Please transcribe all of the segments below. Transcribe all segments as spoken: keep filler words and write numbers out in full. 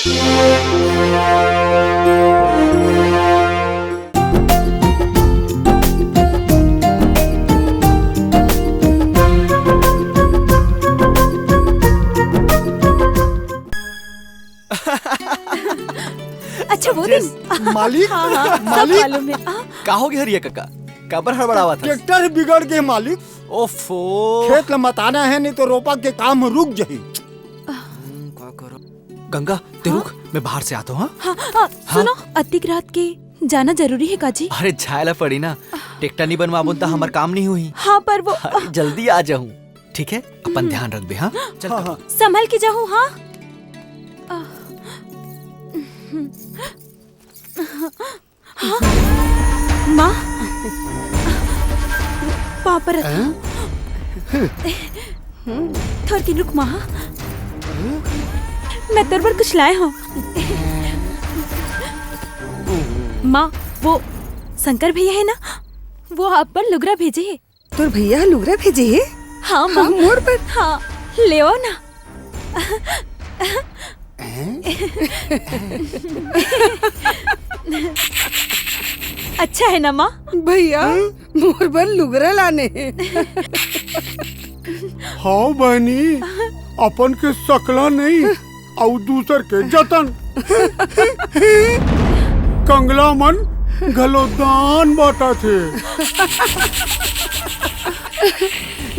अच्छा, वो दिन। मालिक, हाँ, हाँ, सब मालिक। मालूम है। हाँ। का हो गे हरिया कका? काबर हड़बड़ावत हस? ट्रैक्टर बिगड़ गे मालिक। ओफो। खेत ल मताना हे, नहीं तो रोपा के काम रुक जाही। हम्म, का करो? गंगा, ते हाँ? रुक, मैं बाहर से आथों, हाँ? हाँ, हाँ, हाँ? सुनो, अतिक रात के जाना जरूरी हे का जी? अरे, जाए ला पड़ी ना, ट्रैक्टर नहीं बनवाबो त हमर काम नहीं होही। हाँ, पर वो अरे, जल्दी आ जाहूँ, ठीक है? अपन हम्म। ध्यान रखबे, हाँ? चल, हाँ, हाँ। संभल के जाहू, हाँ? हाँ? माँ, पाँव परत हँव। थोरकिन रुक माँ, हाँ? मैं तोर बर कुछ लाए हँव। माँ, वो शंकर भैया हे ना, वो आप बर लुगरा भेजे हे। तोर भैया ह लुगरा भेजे हे? हाँ, हाँ, माँ। मोर बर? हाँ, लेवा ना। हैं? अच्छा हे ना माँ? भैया, हाँ? मोर बर लुगरा लाने हे। हाँ बहनी, अपन के सकला नहीं, अउ दूसर के जतन। कंगला मन घलो दान बांटत हे।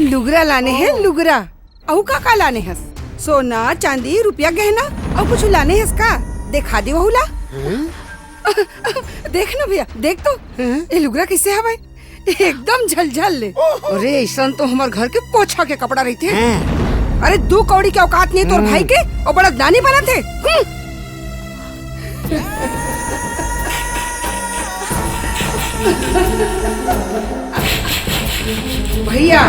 लुगरा लाने हे, लुगरा। अउ का का लाने हस? सोना, चांदी, रुपया, गहना, अउ कुछ लाने हस का? देखा दे वहू ला। हैं? देख ना भैया, देख तो, हैं? ये लुगरा कइसे हवय? एकदम झलझल ले। अरे, अइसन तो हमर घर के पोछा के कपड़ा रहिथे। हैं? अरे, दू कौड़ी के औकात नहीं तोर भाई के, अउ बड़ा दानी बनत हे। हम्म। भैया,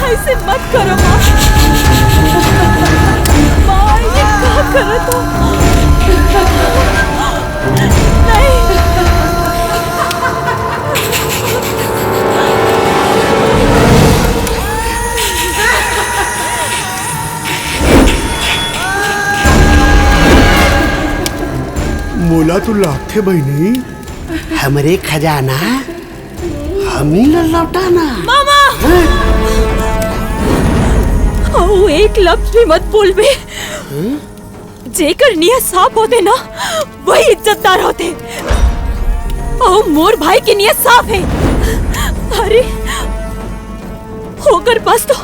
अइसे मत करो माँ। माँ, ये का करत हो? नहीं। मोला तो लागथे बहिनी, हमरे खजाना हमी ल लौटाना। मामा! हाँ? अउ एक लफ्ज भी मत बोलबे। हाँ? जेकर नियत साफ होथे ना, वही इज्जतदार होथे। अउ मोर भाई के नियत साफ हे। अरे, ओकर पास तो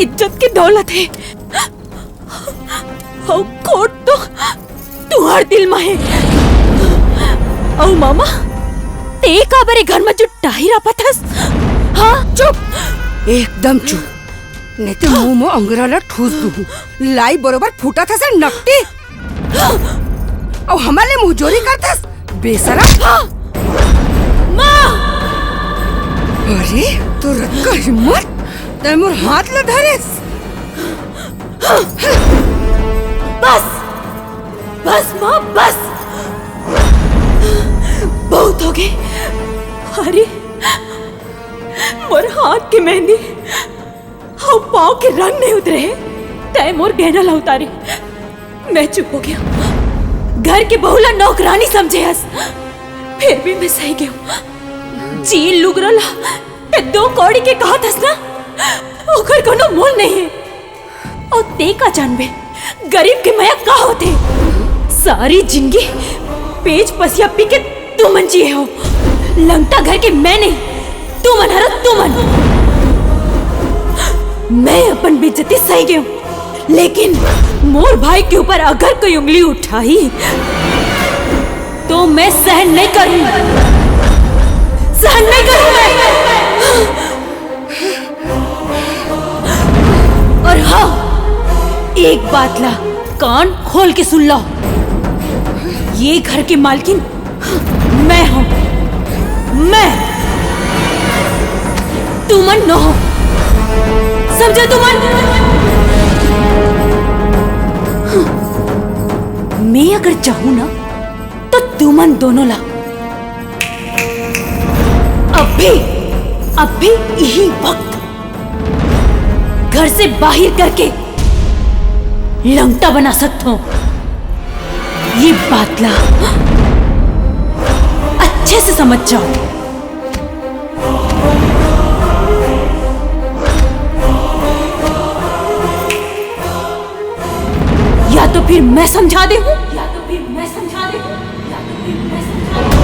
इज्जत के दौलत हे। अउ खोट तो तुंहर दिल म हे। अउ मामा, तें काबर ए घर म जुटाही रापत हस? हाँ? चुप, एकदम चुप, नहीं तो मुंह म अंगरा ला ठूस दूहूं। लाई बरोबर फूटत हस नकटी। अउ हमर ले मुंहजोरी करथस, बेशरम। माँ! अरे, तोर अतका हिम्मत, तैं मोर हाथ ला धरेस। बस, बस माँ, बस। बहुत होगे। अरे, मोर हाथ के मेहंदी अउ पाँव के रंग नहीं उतरे हे, तैं मोर गहना ला उतारे। मैं चुप हो गेंव। घर के बहू ला नौकरानी समझे हस, फेर भी मैं सहि गेंव। जे लुगरा ला तैं दो कौड़ी के कहत हस ना, ओकर कोनो मोल नहीं हे। अउ तैं का जानबे, गरीब के मया का होथे? सारी जिनगी पेच पसिया पी के तुमन जिए हो। लंगटा घर के मैं नहीं, तुमन हरो तुमन। मैं अपन बेइज्जती सहि गेंव, लेकिन मोर भाई के ऊपर अगर कोई उंगली उठाही, तो मैं सहन नहीं करूं, सहन नहीं करूं मैं। अउ हाँ, एक बात ला कान खोल के सुन लो, ये घर के मालकिन मैं हंव, मैं, तुमन नोहव, समझे तुमन? मैं अगर चाहूं ना, तो तुमन दोनों ला अभी, अभी इही वक्त घर से बाहिर करके लंगटा बना सकथों। ये बात ला अच्छे से समझ जाओ। या तो फिर मैं समझा दे हूँ, या तो फिर मैं समझा दे हूँ, या तो फिर मैं समझा दे हूँ।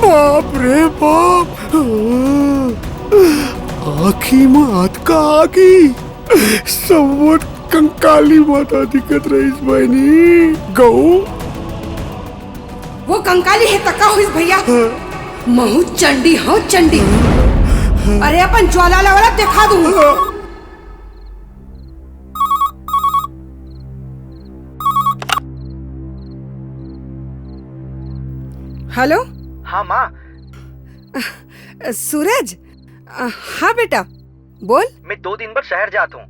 बाप रे बाप। आँखी म अतका आगी। सबो कंकाली माता दिखत रहिस बहिनी। गऊ। वो कंकाली हे त का होइस भैया? महू चंडी हूँ, चंडी। अरे अपन ज्वाला ला वाला दिखा दूँ। हेलो। हाँ माँ। सूरज। हाँ बेटा, बोल। मैं दो दिन बर शहर जात हूँ,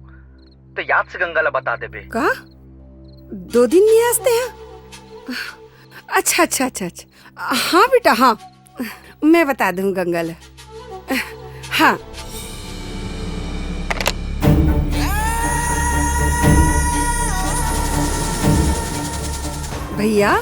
त याद से गंगा ला बता देबे। का? दो दिन नहीं आसते हैं? अच्छा, अच्छा, अच्छा, अच्छा। हाँ बेटा, हाँ, मैं बता दूँ गंगा ला। हाँ। भैया,